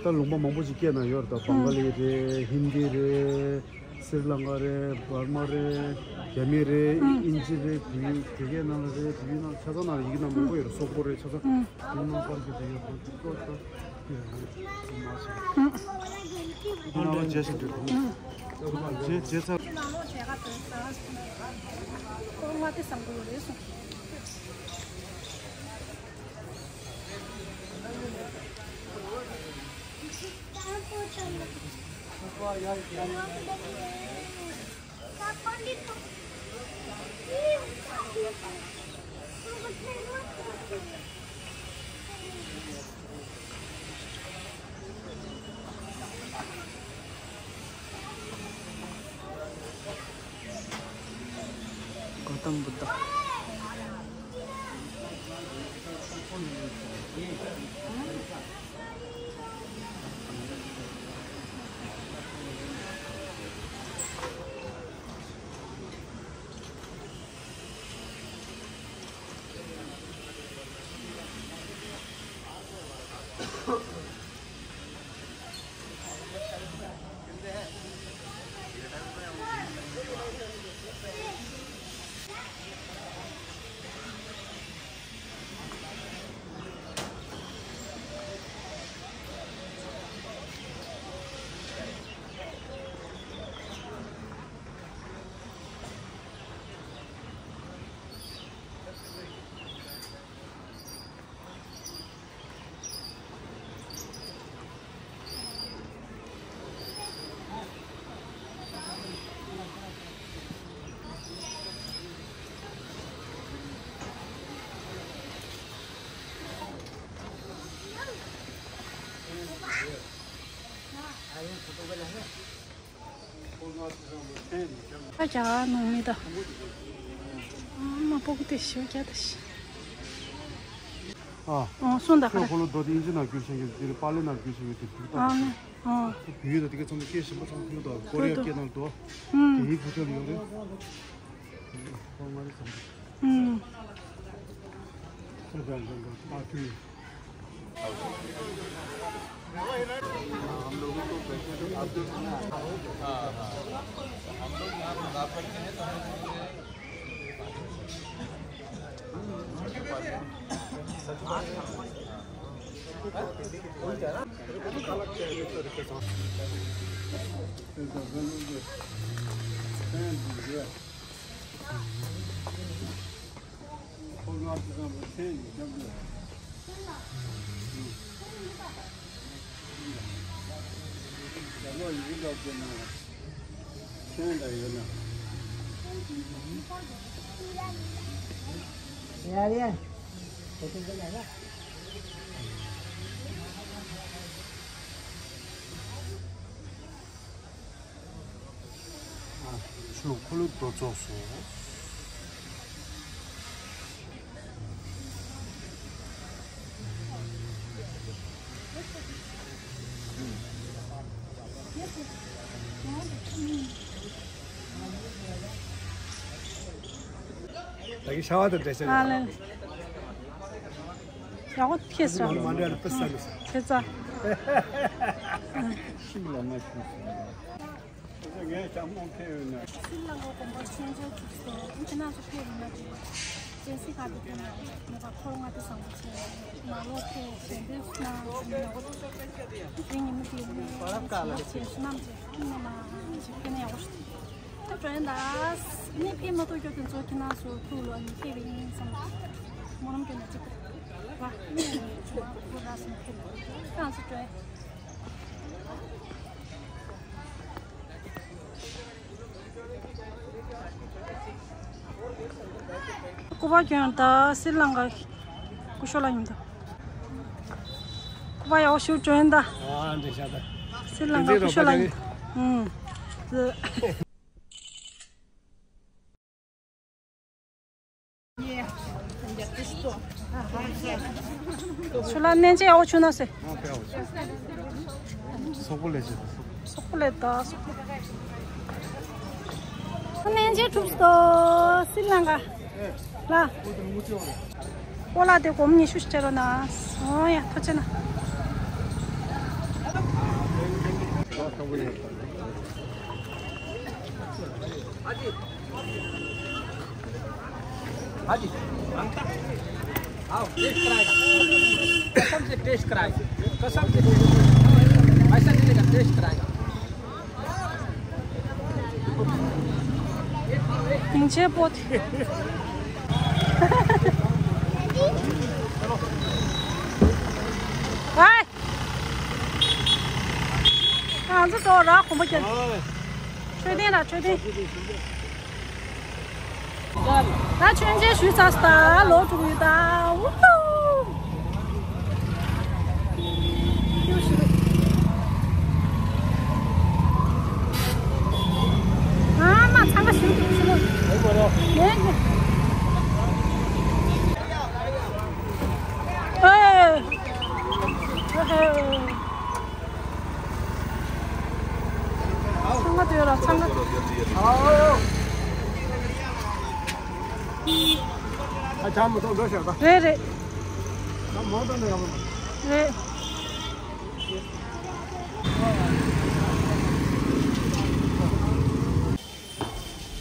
ད་ལུང་པ་མང་པོ་ཞིག་སྐྱེས་ན་ཡོད་རེད་ད། བང་ག་ལི་རེད། ཧིན་དི་རེད། སི་རི་ལང་ཀ་རེད། འབར་མ་རེད། རྒྱ་མི་རེད། ཨིན་ཇི་རེད། བལ་ཡུལ་བོད་སྐད་ནང་ལ་རེད། བལ་ཡུལ་ནང་ཆ་ཚང་ནང་ལ་ཡི་གེ་ནང་མང་པོ་ཡོད་རེད། སོག་པོ་རེད། ཆ་ཚང་། ཨུ། དེ་ནང་པར་གྱི་དེ་ཡོད་པ་ཏོག་ཏོག་ཡོད་རེད། ཨུ། དེ་ནང་ལ་རྗེས་སུ་འགྲོ། རྗེས་རྗེས་ཚར། གོ་ཏམ་བུདྡྷ། ཨ་ཅག་ནང་མི་ད། ཨ་མ་པོ་གི་དེ་ཤོ་ཀྱ་ད་ཤི། ཨ། ཨོ་སོང་ད་ཁ། ཁོ་ལོ་རྡོ་དེ་ཨིན་ཇི་ནང་བསྒྱུར་བྱེད་མཁན་དེ་རེད། པཱ་ལི་ནང་བསྒྱུར་བྱེད་མཁན་དེ་བུ་ད། ཨ་ནི། ཨོ། བུ་ཡོད་ད་དེ་ག་ཚང་མ་སྐད་ཞིམ་པོ་ཚང་ཕུལ་ད། ཀོ་རི་ཡ་སྐད་ནང་འགྲོ། ཨུམ། དེ་ཡི་བུ་ཆ་ལ་ཡོད་རེད། ཁོ་ང་རེ་བསམ། ཨུམ། ཁོ་ད་འགྲོ་འགྲོ་ཨ་ཁུ། ཆུ་ཁོ་ལོ་རྡོ་ཙོག་སོང་། ད་གི་ཤ་བ་དང་འདྲ་ས་ཨ་ལེ། ཡག་པོ་ཐེག་སོང་། མ་འདྲ་ལ་ཕུ་ས་ལ་ས། ཁྱེད་ཚ། ཤིང་ལ་མ་ཤིང་སོང་། ངས་ཅང་མོ་ཁེ་ཡོད་ན། སི་ལང་ག་དགོན་པར་མཆོད་མཇལ་ཚུགས་སོང་། ཁྱེད་རྣམ་ཚོ་ཕེབས་ཡོང་ན་འགྲིག། གལ་སྲིད་ག་དེ་ཐོན་ན་ངེས་པར་འཁོར་ལྔ་སྡེ་བཟང་པོ་བྱས། མ་ལོག་ཕེབས་གདན་འདྲེན་ཞུ་ན་ཡག་པོ་འདུག་དེ་ཉིན་མོ་དེ་ནས་བྱིན་རླབས་བྱས་བསོད་ནམས་བྱས་ཁྱེད་རྣམ་ལ་ཅིག་ཕེབས་ན་ཡག་པོ་ཞིག་འདུག་ད་འགྲོ་ཡིན་ད། ནི་ཕེབས་མ་ཐུབ་རྒྱུ་དེ་ཚོ་ཁྱེད་རྣམ་ཚོ་ཐུགས་ལ་ནི་ཕེབས་པ་ཡིན་བསམ། སྨོན་ལམ་སྐྱོན་ན་ཅིག་བ་ནི་ཆུང་བ་ཕུ་ར་སོང་ཕེབས་ཁྱེད་རྣམ་ཚོ་འགྲོ་ཡིན། སྐུ་པར་གྱོན་ད་སི་ལང་ག་སྐུ་ཞབས་ལ་ཡིན་ད། སྐུ་པར་ཡག་པོ་ཞིག་གྱོན་ད། ཨ་འདྲ་ཤ་ད། སི་ལང་ག་སྐུ་ཞབས་ལ་ཡིན་ད། ཨུམ། ཁྱོད་ལ་གནས་མཇལ་ཡག་པོ་བྱུང་ན་ཟེར། སོག་པོ་ལས་བྱེད་དང་། སོག་པོ་ལས་དང་། གནས་མཇལ་གྲུབ་སོང་། སི་ལང་ག་ལ། སྤོ་ལགས་དེ་སྒོར་མོ་ཉི་ཤུ་ཞིག་སྤྲད་རོགས་གནང་། ཨོ་ཡ་ཐུགས་རྗེ་གནང་། हाँ जी, अंकल, आओ, टेस्ट कराएगा। कसम से टेस्ट कराएगा। कसम से टेस्ट। पैसा नहीं लेगा, टेस्ट कराएगा। ཡིན་ཆེ་པོ་དེ། ཨའི། ང་ཚོ་འགྲོ་ར་གོམ་པ་རྒྱབ། མཆོད་རྟེན་ར་མཆོད་རྟེན། ད་མཆོད་མཇལ་ཞུས་ཚར་སོང་། ད་ལོག་འགྲོ་གི་ཡོད་ད། ཝུ་ཧུ། ཨ་མ་འཚང་ཁ་ཞུ་འདུག་ཞུ་ལོ། ཡོད་ཀྱི། ཨེ། ཨེ་ཧེ། འཚང་ཁ་སྡོད་ར་འཚང་ཁ་སྡོད། ཨ་ཅག་མི་ཐོག་འགྲོ་ཤག་ད། རེད་རེད། ད་མོ་ཏོ་ནས་ཡོང་། རེད།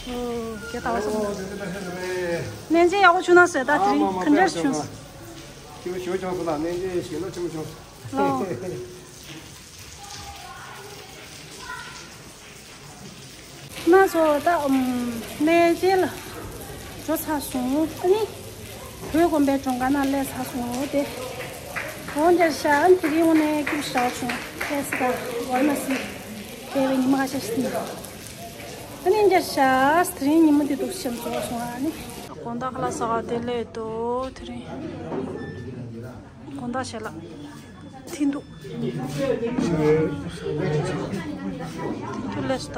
ཨོ་དེ་ལྟ་བ་སོང་། གནས་མཇལ་ཡག་པོ་བྱུང་ན་ཟེར་ད། དེ་རིང་ག་འདྲ་བྱུང་སོང་། ཆེ་བོ་ཞེ་པོ་བྱུང་སོང་ལ། གནས་མཇལ་ཞེ་ལོ་ཆེན་པོ་བྱུང་སོང་། ལོ། ང་ཚོ་ད་ཨམ་གནས་མཇལ་ལ་འགྲོ་ཚར་སོང་། ཨ་ནི་བོད་དགོན་པའི་གྲོངས་ཁང་ནང་སླེབས་ཚར་སོང་སྟེ། འོ་འདིར་ཤག་ཨ་ནི་དེ་རིང་དངོས་གནས་སྐྱིད་པོ་ཞེ་དྲག་བྱུང་། ཁ་སང་ད་ཝཱ་ར་ཎ་སི་བསྡད་པའི་ཉི་མ་ཁ་ཤས་ཤིག་ཡིན། ཨ་ནི་འདིར་ཤག་དེ་རིང་ཉི་མ་འདི་འདུག་སེ་རྫོགས་སོང་། ཨ་ནི་དགོང་དག་ཁ་ལག་ཟ་ག་དེ་སླེབས་འདུག་དེ་རིང་དགོང་དག་ཞལ་ལག་ཐིན་དུ། ཐིན་དུ་ལས་ད།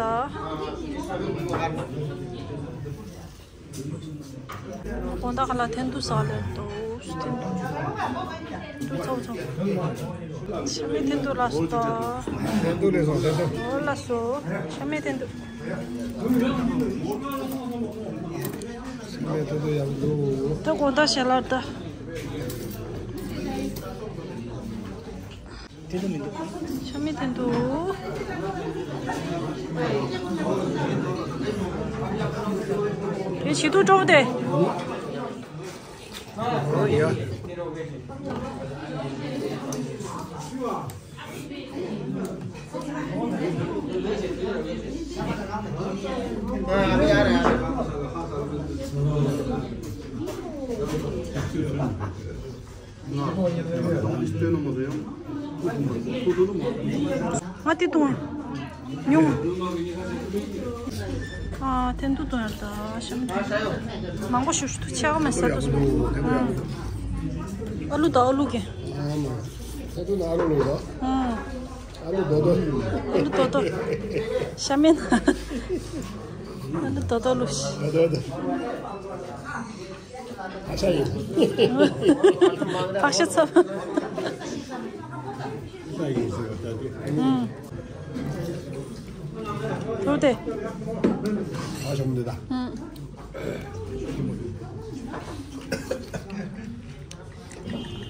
དགོང་དག་ལ་ཐེན་ཐུ་ཟ་ལེར་འདུག་ཐེན་ཐུ། ཐེན་ཐུ་ཚོགས་ཚོགས། ཤ་མེད་ཐེན་ཐུ་ལ་སོ། ཐེན་ཐུ་ལས་སོང་ཐེན་ཐུ། འོ་ལ་སོ། ཤ་མེད་ཐེན་ཐུ། ཤ་མེད་ཐེན་ཐུ་ཡག་འདུག་ད་དགོང་དག་ཞལ་ལག་ད། ཐེན་ཐུ་མི་འདུག་ཤ་མེད་ཐེན་ཐུ། དེ་བྱི་དུ་སྤྲོ་བོ་དེ། ཨོ་ཡ། ང་དེ་བཏུང་། ཉུང་། ཨ་ཐེན་ཐུ་བཏུང་ཡ་ད་ཤམ། མང་པོ་ཞུ་ཞུ་ཐུ་ཆེ་བ་མེད་ས་དུ་སོང་། ཨ་ལུ་དང་ཨ་ལུ་གི། ཨ་ལུ་དོ་དོ། ཨ་ལུ་དོ་དོ། ཤ་མེད་ན། ཨ་ལུ་དོ་དོ་ལུ། ཨ་ཤ་ཡིན། ཕག་ཤ་ཚབ། ཨ་ཡིན་ཟེར་བ་ད་དེ། ཨུམ། ཐུབ་དེ། ཨ་ཤ་མི་འདུག་ད། ཨུམ།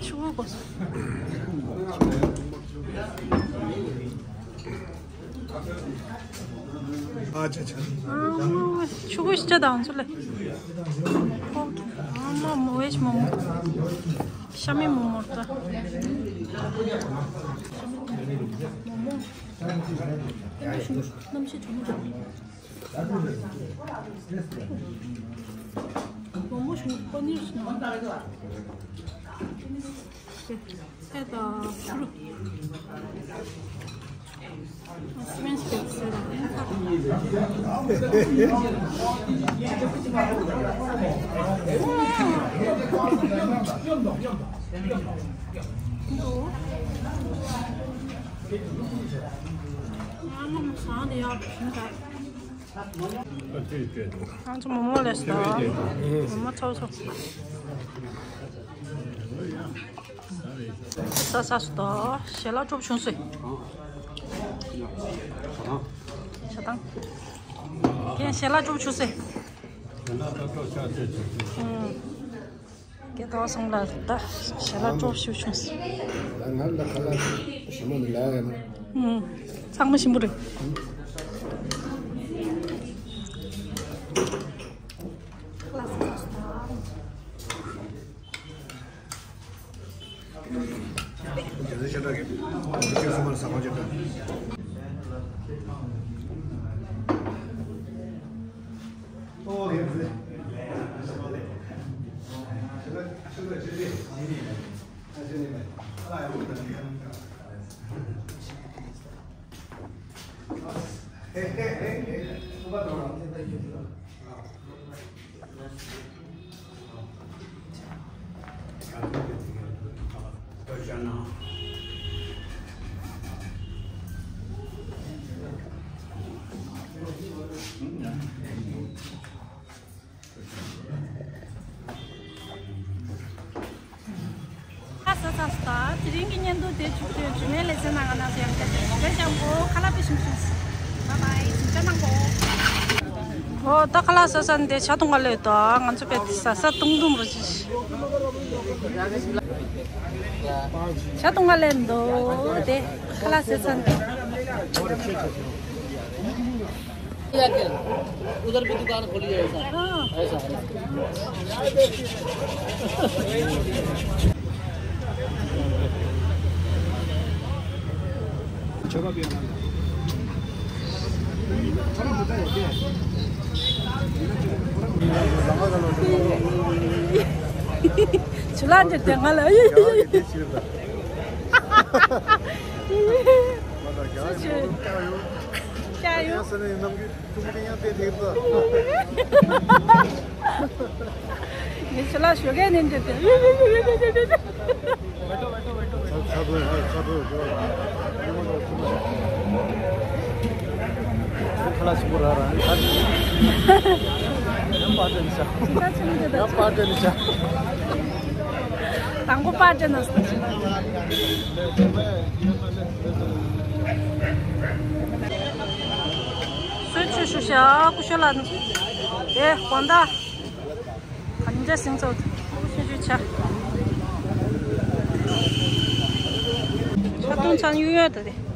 ཆུ་བོ་གོ་སོང་། ཨ་ཅེ་ཅེ། ཨ་མ་ཆུ་བོ་ཞིག་ཅེ་དང་ཚུ་ལེ། ཨ་མ་མོ་ཝེ་ཤ་མོ་མོ། ཤ་མེད་མོ་མོ་ད། མོ་མོ། གནམ་གཤིས་གྲང་མོ་གྲང་མོ། མོ་མོ་ཞིག་པ་ནིར་ཞིག་ན། ཚལ་དང་ཕྱུར། སི་མེན་སི་པེག་ཟེར་ང་ཚོ་མོ་མོ་ལས་སོ། མོ་མོ་ཚོགས་ཚོགས། ས་ས་སུ་དོ། ཞལ་ལག་སྤྲོ་བྱུང་སོ། ཞལ་ཐང་། ཁྱེད་ཞལ་ལག་སྤྲོ་བྱུང་སོ། ཞལ་ལག་སྤྲོ་ཆ་ཚད་བྱུང་སོ། ཀྱེ་དོ་སོང་ལ་ད་ཞལ་ལག་སྤྲོ་ཞུ་བྱུང་སོ། ང་ལ་ཁ་ལག་ཞིམ་མོ་འདི་ལ་ཡ་ན། ཚང་མ་ཞིམ་པོ་རེད། ཁ་ས་ས་སྟ། དེ་རིང་གི་བརྙན་ཐུང་དེ་མཇུག་བསྡུས། རྗེས་མའི་ལེ་ཚན་ནང་ང་རང་ཚོ་ཡང་བསྐྱར་མཇལ་ཡོང་། བཀྲ་ཤིས་བདེ་ལེགས། བཀྲ་ཤིས་བདེ་ལེགས། བཱའི་བཱའི། གཟིམ་འཇགས་གནང་གོ། ཨོ་ད་ཁ་ལག་ཟ་ས་འདི་ཇ་འཐུང་ག་སླེབས་ད། ང་ཚོ་དཔེ་ཟ་ས་ཏུང་ཏུང་རུ་ཅི། ཇ་འཐུང་ག་སླེབས་འདུག་དེ་ཁ་ལག་ཟ་ས་འདི། उधर भी दुकान खोली है ऐसा। ऐसा। ཆུ་ལ་འདིར་དེ་ང་ལ། ཅི་ཅི། ཀྱ་ཡོ། ངས་ཞུ་ལ་ཞུ་གས་ནི་འདྲི་དེ། ཁ་ལག་ཆེན་པོ་རག་རང་ཡང་པར་སྤྲད་ནི་ཤ། ཡང་པར་སྤྲད་ནི་ཤ། དང་པོ་པར་སྤྲད་ན་སོང་ཞིག་གསོལ་མཆོད་ཞུ་ཤག་སྐུ་ཞབས་ལགས། དེ་དགོང་དག་ག་འདྲ་ཟིན་ཚོགས་ཆུ་ཆུ་ཆ། ཆ་ཏུང་ཚང་གཡུག་ཡོད་དོ་རེད།